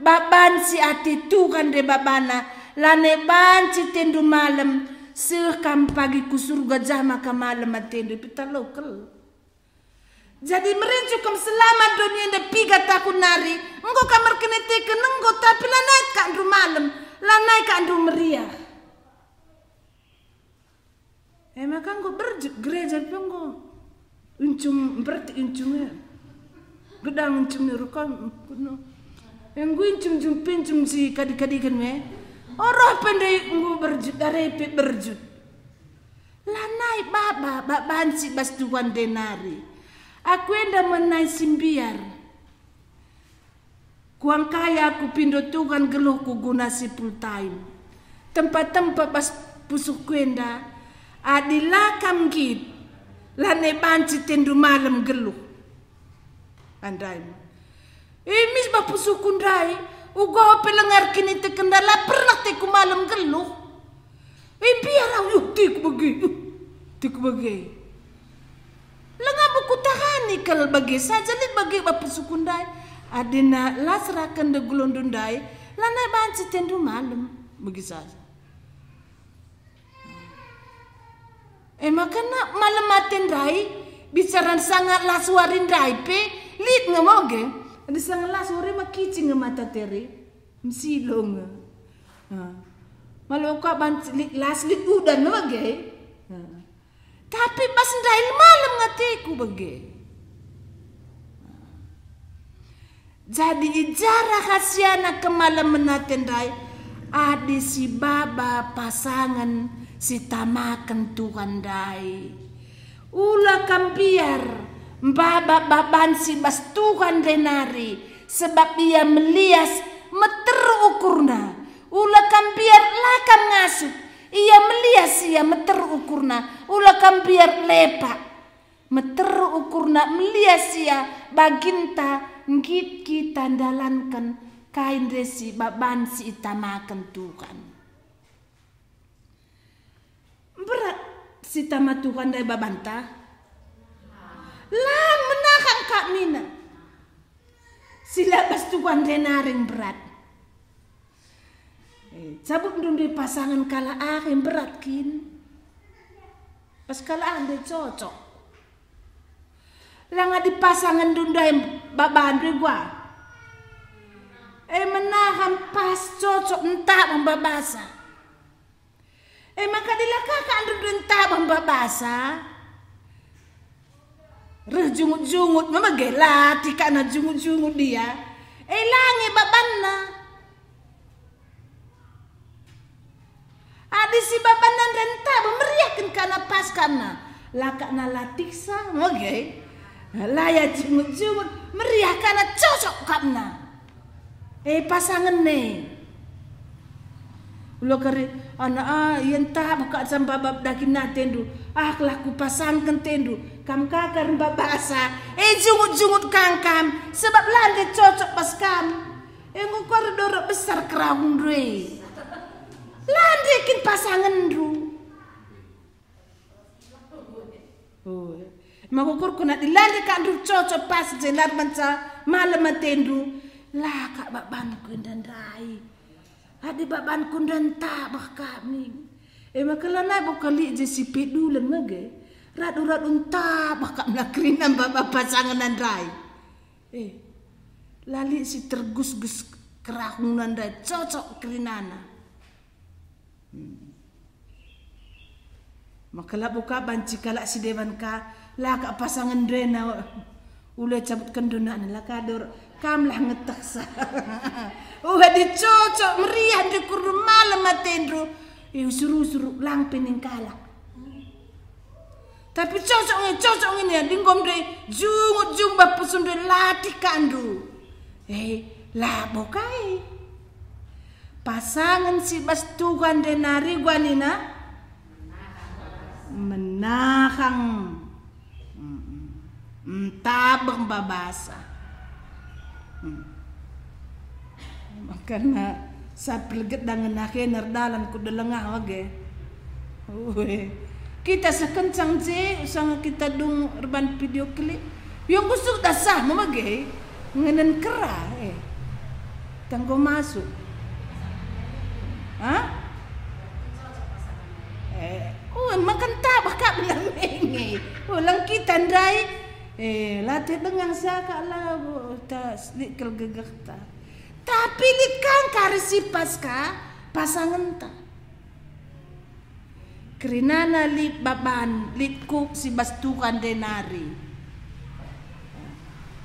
baban si ate Tuhan ndai babana, lanai banci atendu malem, seh kam pagi ku Surga jah maka malem atendu, ipitalokel. Jadi merincu kam selama doni enda piga tahun nari, enggo kam erkiniteken enggo, tapi lanai kakndu malem, lanai kakndu meriah. E maka enggo berjut gereja pe enggo. Uncung, berarti uncung e. Gedang uncung ni rukom, kuno. Enggo uncung jung pincung si kadi-kadiken me. Oroh pe ndai enggo berjut, dare pe berjut. Lanai baba, baban si bas Tuhan ndai nari. Aku enda menai si mbiar. Kuangkai aku pindo Tuhan geluhku guna si full time. Tempa-tempa bas pusuhku enda, adi la kam nggit, lanai banci atendu malem geluh. Andaim. E mis bah pusuhku ndai, uga pe lenga erkiniteken enda la pernah ateku malem geluh. E mbiar au, uh, ateku bage, uh, ateku bage. Lenga kutahani kal bage saja lit bage bapa suku ndai. Adina la serahken nde geluhndu ndai, lanai banci atendu malem bage saja. E maka na malem ate ndai, bicara sanga las wari ndai pe, lit nge moge. Adi sanga las wari ma kici nge mata tere. Msilo nge. Ha. Malo ka banci lit las lit udan nge bage. Ha. Tapi bas ndai malem ateku bage. Jadi i ja rahasiana kemalemen ate ndai, adi sibaba pasangen si tamaken Tuhan ndai. Ula kam mbiar, maba baban si bas Tuhan ndai nari, sebab ia melias meteruk ukurna. Ula kam mbiar, la kam ngasup, ia melias, ia meteruk ukurna. Ula kam mbiar, lepak, meteruk ukurna, melias ia, baginta nggit kita ndalanken kai ndai si baban si itamaken Tuhan. Si tama Tuhan ndai babanta? Lang, menahang kap nina. Si la bas Tuhan ndai nari mberat. Eh, cabupndu ndai pasangen kalak ah, eh, mberat kin. Pas kalak ah ndai cocok. Lang adi pasangenndu ndai babandu gua. Eh, menahang pas cocok ntah mbabasa. E maka dilakaka ndai ntabeh mbabasa. Reh jungut-jungut, memege latih kana jungut-jungut dia. E la nge babanna. Adi si babanna ndai ntabeh meriahken kana pas kana. Lakakna latihsa, mege. La ia jungut-jungut, meriah kana cocok kapna. E, pasangen e. Ula kari, anak ah, ia ntah baka cam babap daging atendu. Ah, kelah kupasangken tendu. Kam kakar mbabasa. E, jungut-jungut kangkam. Sebab la nde cocok pas kam. E, enggo kari dorok besar kerahundu e. La nde kin pasangenndu. Oh, maka ukurku nak dilande kak ndruh cocok pas jenar banca malem atendu, la kak babanku enda ndai. Adi babanku enda ntabeh kami. E maka lanai bo kali je si pedulen mege. Radu-radu ntabeh kak melakerina baba pasangen ndai. Eh, la lit si tergus-gus kerahuna ndai cocok kerinana. Hmm. Maka labo ka banci kalak si deban ka, la kak pasangen ndena, ula cabutken donakna, la kador, kamlah ngetehsa. Oh, adi cocok meriah ndai kurndu malem atendu, eh, usur-usur lang pe ning kalak. Tapi cocok nge, cocok nge nia, dingkom ndai jungut-jungut bas pusun ndai latih kandu. Eh, labo kai. Pasangen si bas Tuhan ndai nari gua nina menahang. Mm-mm. Ntabeh mbabasa. Hmm. Makana saat perget dangen akhena erdalan ku delengah wage. Ue. Kita sekencang je, usanga kita dung erban video klip. Yang kusuk dah sah mage. Ngenen kera, eh. Tanggo masuk. Hah? Eh, ue, makan tabah kak belamenge. Ulang kita ndai. Eh, latih dengang siakak labo ta lit kal gegehta. Tapi lit kang kari si pas ka pasangenta. Kerinana lit baban, lit kuk si bas Tuhan ndai nari.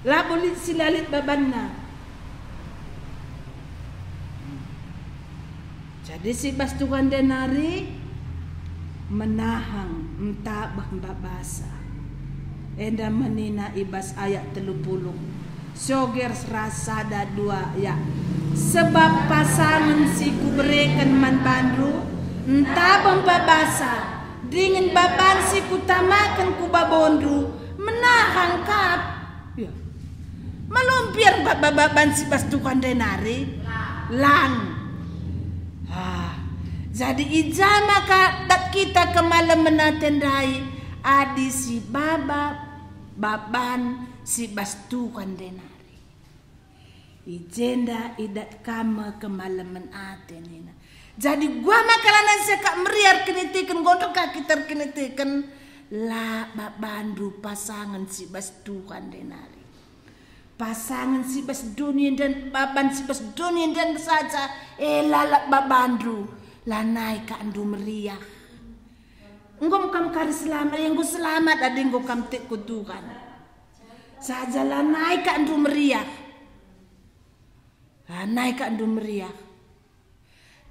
Labo lit si la lit babanna. Jadi si bas Tuhan ndai nari menahang, ntabeh mbabasa. Enda menina i bas ayat telu puluh. Soger ras sada dua ya. Sebab pasangen si kubereken man bandu, ntabeh mbabasa, dingen baban si kutamaken ku babondu, menahang kap. Ya. Malum mbiar ba-, ba-, baban si bas Tuhan ndai nari? Lang. Ah, jadi i ja maka dat kita kemalemen ate ndai adi si baba baban si bas Tuhan ndai nari. I jenda idat kam me kemalemen ate nina. Jadi gua maka lanai siakak meriah erkiniteken, enggo ndekah kita erkiniteken, la babandu pasangen si bas Tuhan ndai nari. Pasangen si bas doni enda, baban si bas doni enda saja, e lalap babandu, lanai kak ndu meriah. Enggo kam kari selamat, e enggo selamat adi enggo kam tek ku Tuhan. Saja lanai kak ndu meriah. Lanai kak ndu meriah.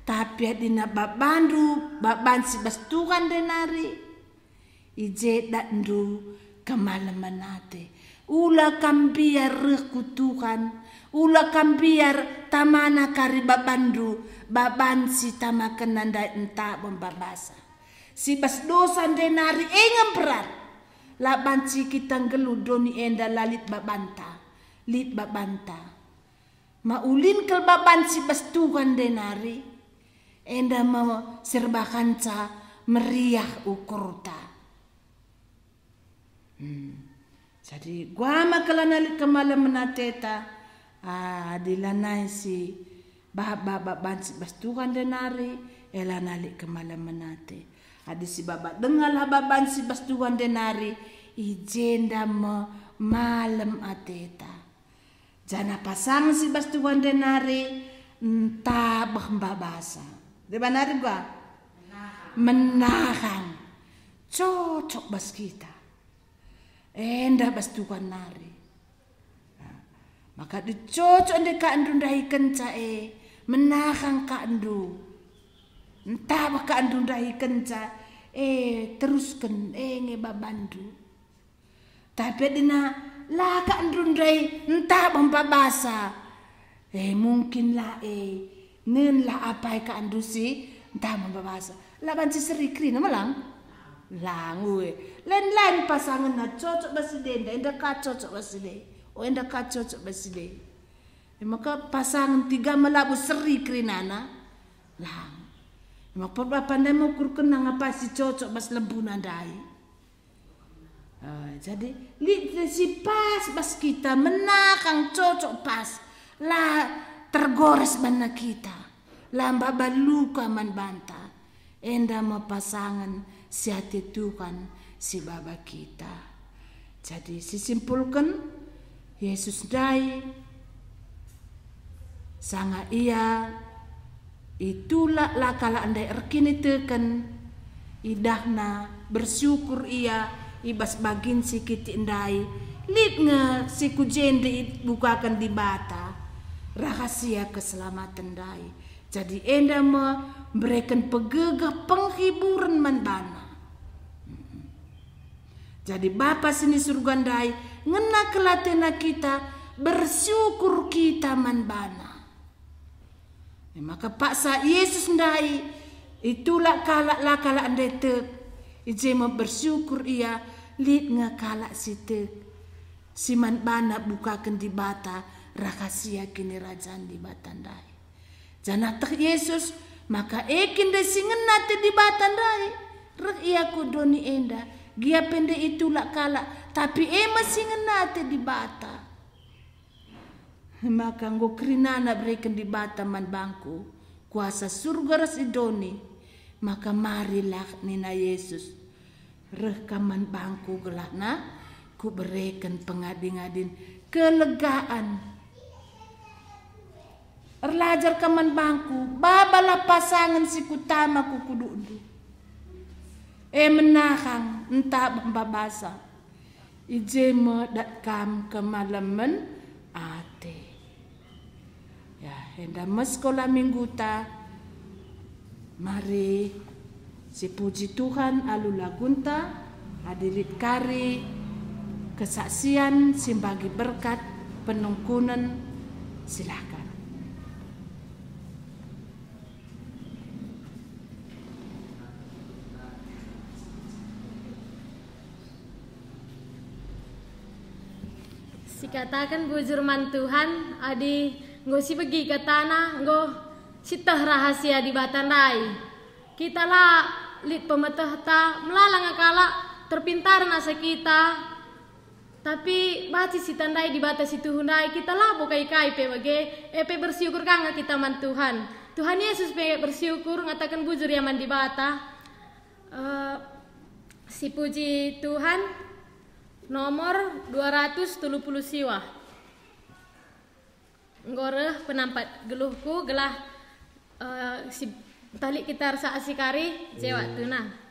Tapi adina babandu, baban si bas Tuhan ndai nari, i je datndu kemalemen ate. Ula kam mbiar reh ku Tuhan, ula kam mbiar tamana kari babandu, baban si tamakenna ndai ntah mbabasa. Si bas dosa ndai nari e nge mberat. La banci kita nggeluh doni enda la lit babanta, lit babanta. Ma ulin kal baban si bas Tuhan ndai nari, enda me serbahanca meriah ukurta. Hmm. Jadi, gua maka lanai lit kemalemen ateta, ah, adi lanai si baba baban si bas Tuhan ndenari, e lanai lit kemalemen ate. Adi si baba dengalah baban si bas Tuhan ndenari, i jenda me malem ateta. Janah pasangen si bas Tuhan ndenari ntabeh mbabasa. Deba nari gua? Menahang. Cocok bas kita. Enda bas Tuhan nari. Nah, maka adi cocok nde kakndu ndahikenca e, menahang kakndu. Ntabeh kakndu ndahikenca e, terusken e nge babanndu. Tapi adina la kakndu ndai ntah mbabasa. Eh, mungkin la e, nenlah apai kakndu si ntah mbabasa. La banci seri kerina melang? Lang, ue. Lain-lain pasangenna cocok bas si denda, enda ka cocok bas si de. O, enda ka cocok bas si de. E maka pasangen tiga me labo seri kerinana. Lang. E maka perbapan ndai me ukurkenna ngapa si cocok bas lembuna ndai. Eh, jadi, lit si pas bas kita, menakang cocok pas, la tergores banna kita, la mbaba luka man banta, enda me pasangen si ate Tuhan si baba kita. Jadi, sisimpulken, Yesus ndai, sanga Ia itulak la kalak ndai erkiniteken, idahna bersyukur ia i bas bagin si kitik ndai, lit nge si ku jende ibukaken Dibata rahasia keselamaten ndai. Jadi enda me mbereken pegegeh penghiburen man bana. Jadi Bapa si ni Surga ndai ngena kelatenna kita, bersyukur kita man bana. E maka paksa Yesus ndai itulak kalak la kalak ndai tek, i je me bersyukur ia, lit nge kalak si tek, si man bana bukaken Dibata rahasia kinirajan Dibata ndai. Janah teh Yesus maka e kin ndai si ngena ate Dibata ndai, reh ia ku doni enda, gia pe ndai itulak kalak, tapi e me si ngena ate Dibata. Maka enggo kerinana bereken Dibata man bangku kuasa Surga ras i doni. Maka marilah, nina Yesus, reh kam man bangku gelahna kubereken pengadi-ngadin kelegaan. Erlajar kam man bangku, babalah pasangen si kutama ku kudukndu. E menahang, ntah mbabasa. I je me dat kam kemalemen ate. Ya, enda me sekolah mingguta. Mari sipuji Tuhan alu lagunta, adi lit kari kesaksian si mbagi berkat penungkunen, silakan. Sikataken bujur man Tuhan, adi enggo sibegi katana, enggo sieteh rahasia Dibata ndai. Kita la lit pemetehta, melala nge kalak terpintaren asa kita, tapi banci sitandai Dibata si tuhu ndai, kita labo kai-kai pe bage, e pe bersyukur ka nge kita man Tuhan. Tuhan Yesus pe bersyukur, ngataken bujur ia man Dibata. Eh, sipuji Tuhan, nomor dua ratus telu puluh siwa. Enggo reh penampat geluhku gelah, eh, si, tali kita ersaksi kari, je waktuna.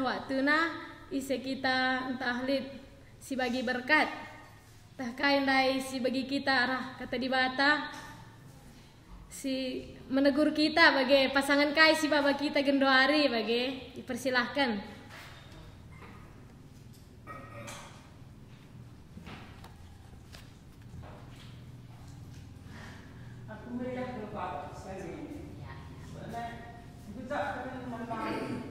Waktuna ise kita ntah lit si bagi berkat, ntah kai ndai si bagi kita arah Kata Dibata, si menegur kita bage pasangan kai si baba kita genduari bage, ipersilahken. Aku meriah kal baba sekali. Sebabna, bujak kami teman-teman.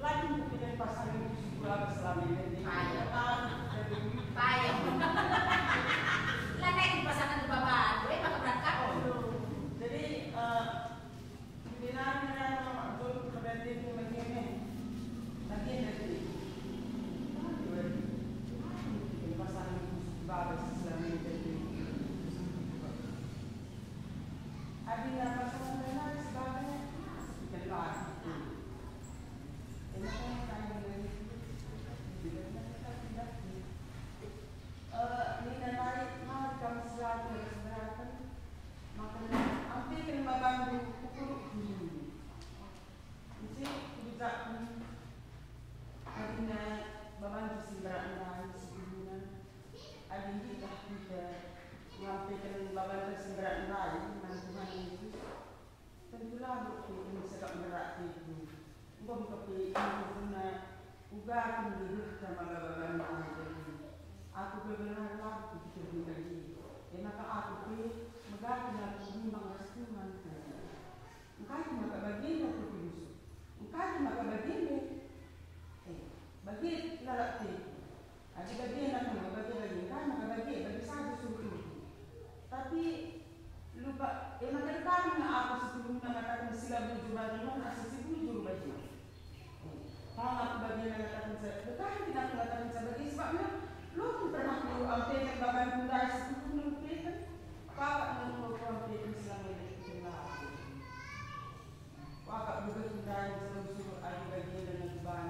Lagi mungkin pasangan itu si pula selama ini. Ayo. Tahu, jadi. Baik. Lah, kayak pasangan baba, gue maka berangkat. Oh, jadi, eh, Eh, nina nari, mari kam selaku ras beraten, maka ampeken babandu ku puluk dirimu. Ise kubejaken adina babandu si mberat ndai si guna, adi nggitlah kita ngampeken babanta si mberat ndai man Tuhan Yesus? Tentu labo pe kami segap mberat ateku. Enggo me kepe intu guna uga kin gegehta maba babandu ate. Aku bage nari labo kupikerken bage. E maka aku pe megaken aku nimbang ras Tuhan ku. Engkai kin maka bagenda Terpilus? Engkai kin maka bagenda? Eh, bage lalap ateku. Adi bage nari bage-bage, engkai maka bage, bage saja suruh tuhu. Tapi lupa, e maka dekah nge aku si tuhu ngataken si la bujur bagi man asa si bujur bagi. Eh, pala aku bage ngataken sa, dekah kin aku ngataken sa bage, sebabna lo kin pernah ku ampeken babandu ndai si tuhu nge kupeken. Pala nge enggo kuampeken selama ini kutenda aku. Kuakap gegeh ndai seluruh adi bagenda nge kuban,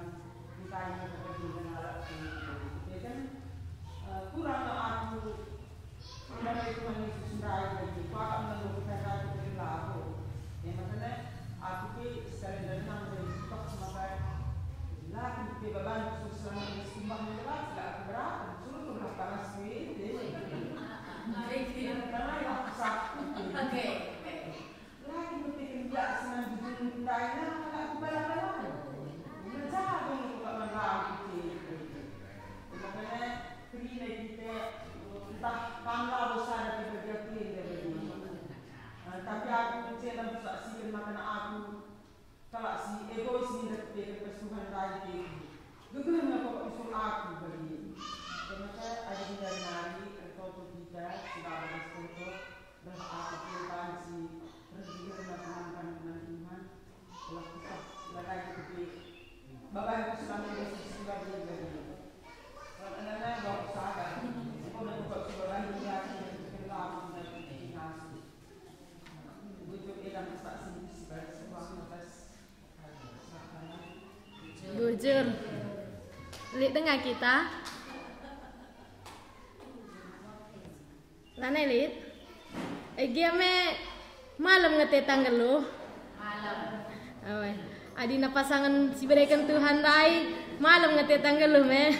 engkai nge bagenda ngalap ku, ya kan? Eh, kurang nge aku mendalai Tuhan Yesus ndai bagi, kuakap nge enggo kutandai ku bagi labo. Ya, makanya aku pe sekali denang dari sibak maka lagi pe baban khusus selama ini sekumbah nge jelas, gak aku beraten, suruh tuh lah panas ku itu. Karena aku sakit. Oke, oke. Lagi mepikir biak senang jujur ndai lah, aku bala-bala. Ngerjakan aku kak man lampu. Makanya kerina kita, entah kam labo sada kita dia kerina bagi. Eh, tapi aku kecewa saksikan makana aku kalak si egois minter kepikir kesuhan ndai. Gegeh nge pokok usul aku bagi. Kenapa adi kita nari ertoto kita, si baba ertoto, Dah aku pun banci erjigirna penampan dengan Tuhan, telah kita lalai kupi babai ku selama ini sisi bagi-bagi. Kalau enana bawa usaha, aku nak buka usaha bagi dia, aku nak bikin lagu dan bikin lagu. Bujur ilang saksi sebagai sebuah atas. Bujur. Lit denga kita. Lanai lit. Egia me malem nge teta nggeluh. Malem. Awe. Adina pasangan si bereken Tuhan ndai, malem nge teta nggeluh me.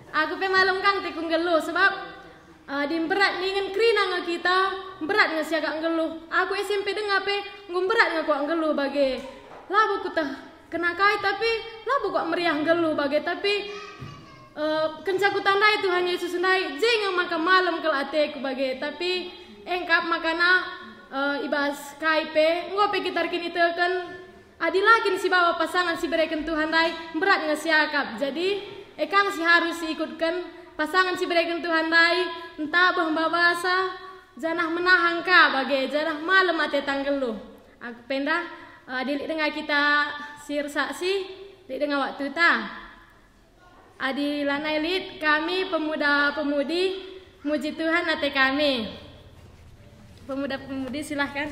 Aku pe malem kang teku nggeluh, sebab Adi mberat ningen kerina nge kita, mberat nge siakap nggeluh. Aku S M P denga pe enggo mberat nge kuakap nggeluh bage. Labo kuteh kena kai, tapi labo kuakap meriah nggeluh bage, tapi, eh, kenca kutandai Tuhan Yesus ndai, je nge maka malem kal ateku bage. Tapi engkap makana, eh, i bas kai pe, enggo pe kita erkiniteken. Adi la kin si baba pasangan si bereken Tuhan ndai, mberat nge siakap. Jadi, e kang si harus siikutken pasangan si bereken Tuhan ndai, ntabeh mbabasa, janah menahang ka bage, janah malem ateta nggeluh. Aku penda, eh, adi lit denga kita si ersaksi, lit denga waktuta. Adi lanai lit, kami pemuda-pemudi muji Tuhan ate kami. Pemuda-pemudi, silahkan.